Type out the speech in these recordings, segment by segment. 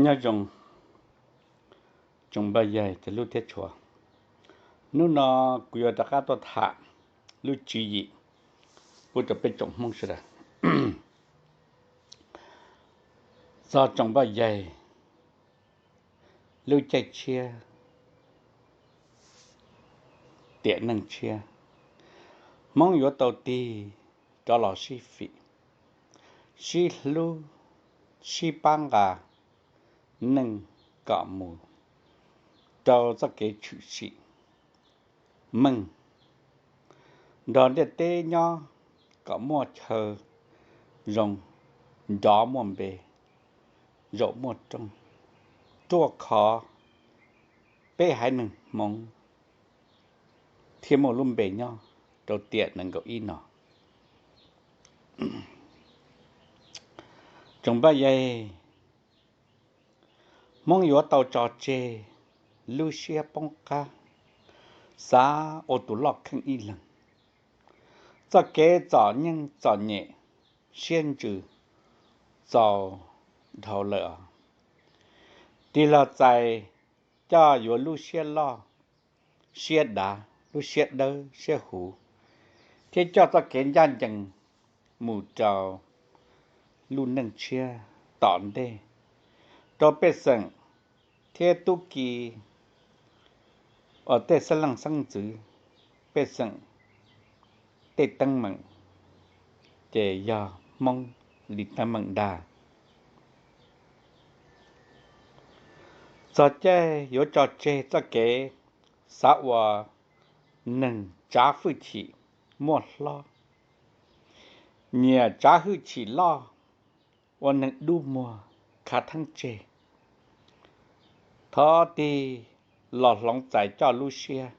Nyob zoo tsoom npawg yaig cov hlub thiab tshua. Hnub no kuv yuav rov qab tuaj tham lub tswv yim pub rau peb tsoom Hmoob sawv daws. Txog tsoom npawg yaig, lub caij tshiab, tiam neej tshiab, Hmoob yuav tau tig rov los sib fim, sib hlub, sib pab nqa neej kom mus rau txoj kev tshwm sim meej, nrog ntiaj teb nyob kom muaj chaw zoo, nrov muaj npe, zaum muaj rooj, ruaj khov peb haiv neeg Hmoob thiaj muaj lub npe nyob rau tiam nees nkaum ib no. Tsoom npawg yaig, Hmoob yuav tau tso tseg lub siab poob qab, xav ua tus loj kheej ib leeg. Txoj kev txom nyem txom nyem, siab ntsws txaus dhau lawm os. Tig los txais coj yuav lub siab loj, siab dav, lub siab dawb siab huv, thiab coj txoj kev ncaj ncees mus rau lub neej tshiab tom ntej, rau pej xeem thiab tub ki, uas tej xeeb leej xeeb ntxwv, pej xeem tej teeb meem, ces yog Hmoob li teeb meem ntag. Txog caij yuav tso tseg txoj kev xav ua neeg tsav hwj chim muaj hlob, nyiam tsav hwj chim loj, ua neeg dub muag khav theeb tseg. Thov tig los hloov txais coj lub siab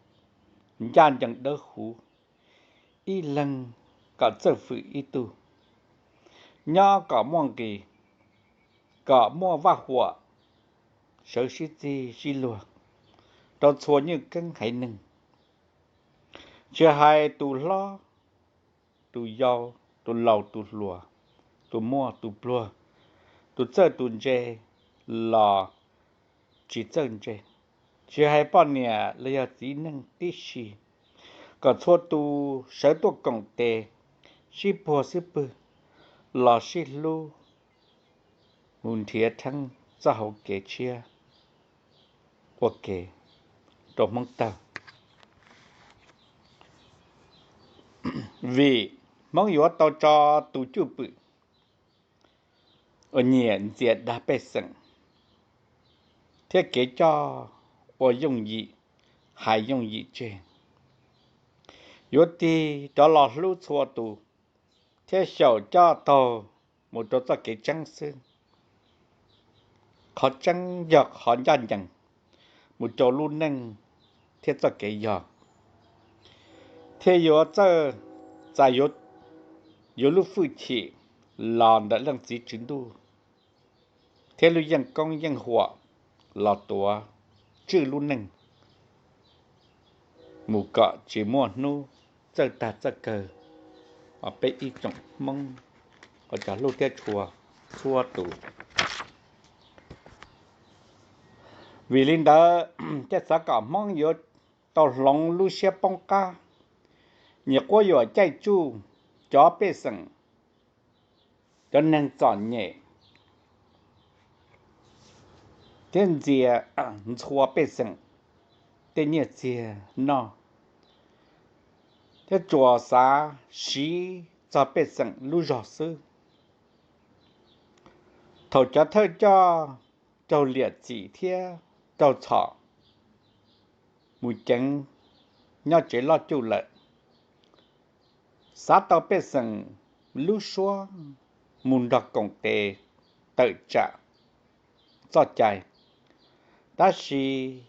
ncaj ncees dawb huv, ib leeg kom txawj fwm ib tug, nyob kom muaj nqis, kom muaj vaj huam, sawv sib txig sib luag rau txhua nywj keeb haiv neeg. Tsis hais tus hlob tus yau, tus laus tus hluas, tus muaj tus pluag, tus txawj tus ntse los tsis txawj ntse, tsis hais poj niam los yog txiv neej tib si, kom txhua tus sawv tuaj koom tes sib puag xib pwg los sib hlub mus nrhiav theeb txoj hauv kev tshiab ua ke rau Hmoob tawg. Vim Hmoob yuav tau tso tus cwj pwm uas nyiam ntxias dag pej xeem thiab kev coj ua yooj yim, hais yooj yim tseg, yuav tig rov los hlub txhua tus thiab xyaum coj taug mus rau txoj kev tseeb xwb. Qhov tseeb yog qhov ncaj ncees mus rau lub neej thiab txoj kev yog, thiaj yuav txawj txais yuav lub hwj chim los ntawm Leej Txiv Tswv Ntuj thiab lub yeej koob yeej huam los tuav tswj lub neej mus kom tsis muaj hnub txawj tag txawj kawg. Peb ib tsoom Hmoob uas cov hlub thiab tshua txhua tus. Vim li ntawd, thiaj xav kom Hmoob yuav tau hloov lub siab poob qab, nyias quab yuam caij tsuj cov pej xeem, cov neeg txom nyem, thiab ntxias ntxhua pej xeem tej nyiaj txiag noj, thiab tsuas xav siv txog pej xeem lub zog xwb. Thaum cov thawj coj raug liam txim thiab raug txhom mus ceev nyob tsev loj cuj lawm, xav tau pej xeem lub suab mus nrog koom tes tawm tsam txoj cai, tab sis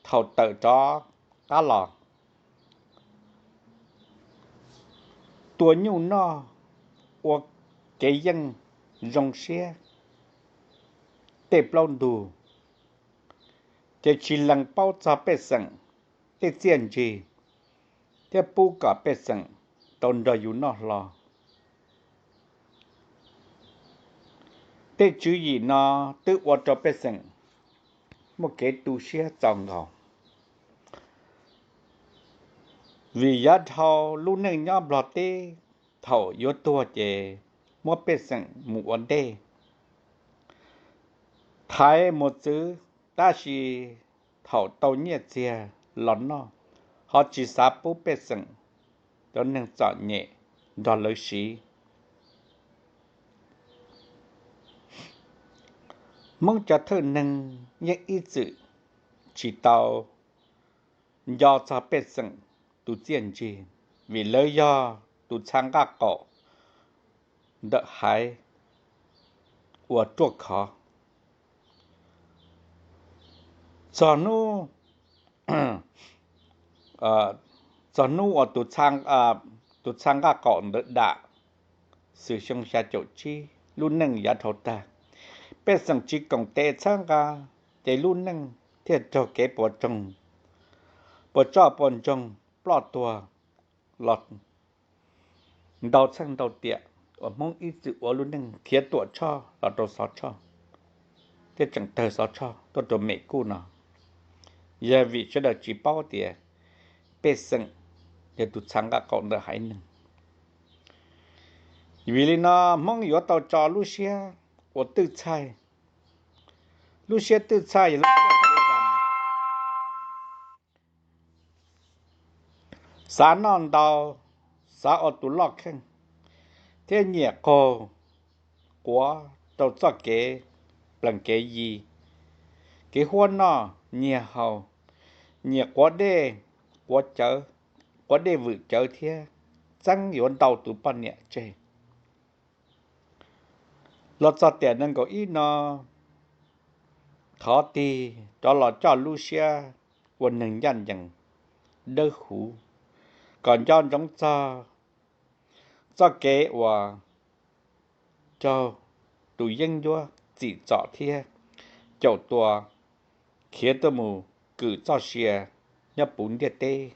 thaum tawm rov qab los, tua nyuj noj, ua kev yeej zoo siab tej plaub ntug, ces tsis lees paub txog pej xeem tej txiaj ntsig thiab pub kom pej xeem tau nrog yus noj hlo. Tej tswv yim no twb ua rau pej xeem muaj kev tu siab txaus nkaus, vim yav dhau lub neej nyob Nplog teb, thaum yuav tuag ces muab pej xeem mus ua ntej, thaiv mus txwv, tab sis thaum tau nyiaj txiag los noj, ho tsis xav pub pej xeem cov neeg txom nyem nrog lawv siv. Hmoob cov thawj neeg yeej ib txwm tsis tau nco txog pej xeem tus txiaj ntsig, vim lawv yog tus txha nqaj qaum ntawm haiv uas ruaj khov. Txog hnub, txog hnub uas tus txha nqaj qaum ntawd dam, xws xyoo xya caum tsib, lub neej yav dhau tag, pej xeem tsis koom tes txhawb nqa, ces lub neej thiaj raug kev puas tsoog, puas tsooj puas ntsoog ploj tuag los ntau txheej ntau tiam, uas Hmoob ib txwm ua lub neej khiav tuam tshoj los rau Xov Tshoj, thiab tseem tawg Xov Tshoj tuaj rau Mem Kuj no, yog vim sawv daws tsis paub tias pej xeem yog tus txha nqaj qaum ntawm haiv neeg. Vim li no Hmoob yuav tau tso lub siab ua twj txhais. Lub siab twj txhais yog lub siab xav noj ntau, xav ua tus loj kheej, thiab nyiam qaug quav rau txoj kev plees kev yi, kev huab noj nyiag haus, nyiam quav dej, quav cawv, quav dej vwm cawv thiab txeeb yuav ntau tus poj niam tseg. Los txog tiam nees nkaum ib no, thov tig rov los coj lub siab ua neeg ncaj ncees, dawb huv, kom nco ntsoov txog txoj kev uas raug tus yeeb ncuab txim txom thiab caum tua khiav tuaj mus kwm txoj sia nyob puv ntiaj teb.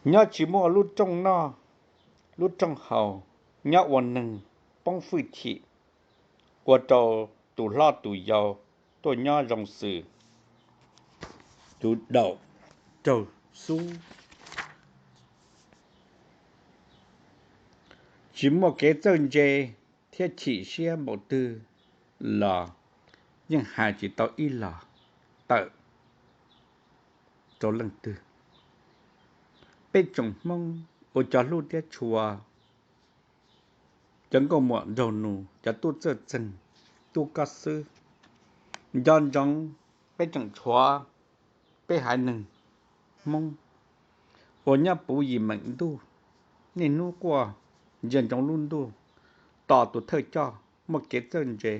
Nyob tsis muaj lub rooj noj, lub rooj haus, nyob ua neeg poob fwj chim, ua rau tus hlob tus yau tuaj nyob zoo xws tus daum raug xub. Tsis muaj kev txawj ntse thiab chim siab npaum twg los yeej hais tsis tau ib los tawm rau leej twg. Peb tsoom Hmoob ua cov hlub thiab tshua, cov nkauj muam nraug nus, cov tub txawj txeeg, tub kob xwb, nco ntsoov peb tseem tshuav peb haiv neeg Hmoob uas nyob puv yim meem ntuj, niaj hnub quaj ntsia ntsoov lub ntuj, tos tus thawj coj muaj kev txawj ntse,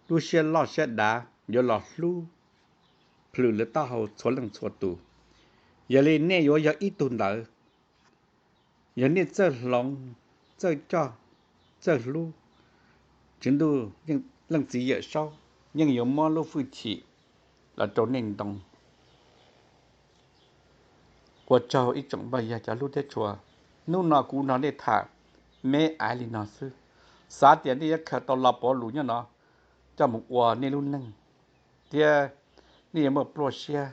lub siab loj siab dav yuav los hlub plhws lawv taub hau txhua leej txhua tus. Yog li nej yuav yog ib tug ntawd. Yog nej txawj hloov, txawj coj, txawj hlub, Tswv Ntuj, Leej Txiv Yawm Saub yeej yuav muab lub fwj chim los rau nej ntoo. Ua tsaug ib tsoom npawg yawg cov hlub thiab tshua. Hnub no kuv nrog nej tham me aiv li no xwb. Xav tias nej yuav khaws tau lo pov lus nyob no coj mus ua nej lub neej, thiab nej yuav muaj pluaj siab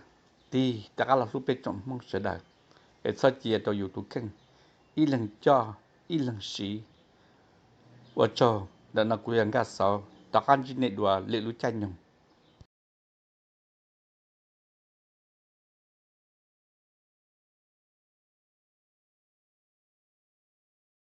tig rov qab los hlub peb tsoom Hmoob sawv daws, es txhob cia rau yus tus kheej ib leeg coj ib leeg siv. Ua tsaug, ntawm no kuv yog Nkaj Xauv, rov qab ntsib nej dua lwm lub caij nyoog.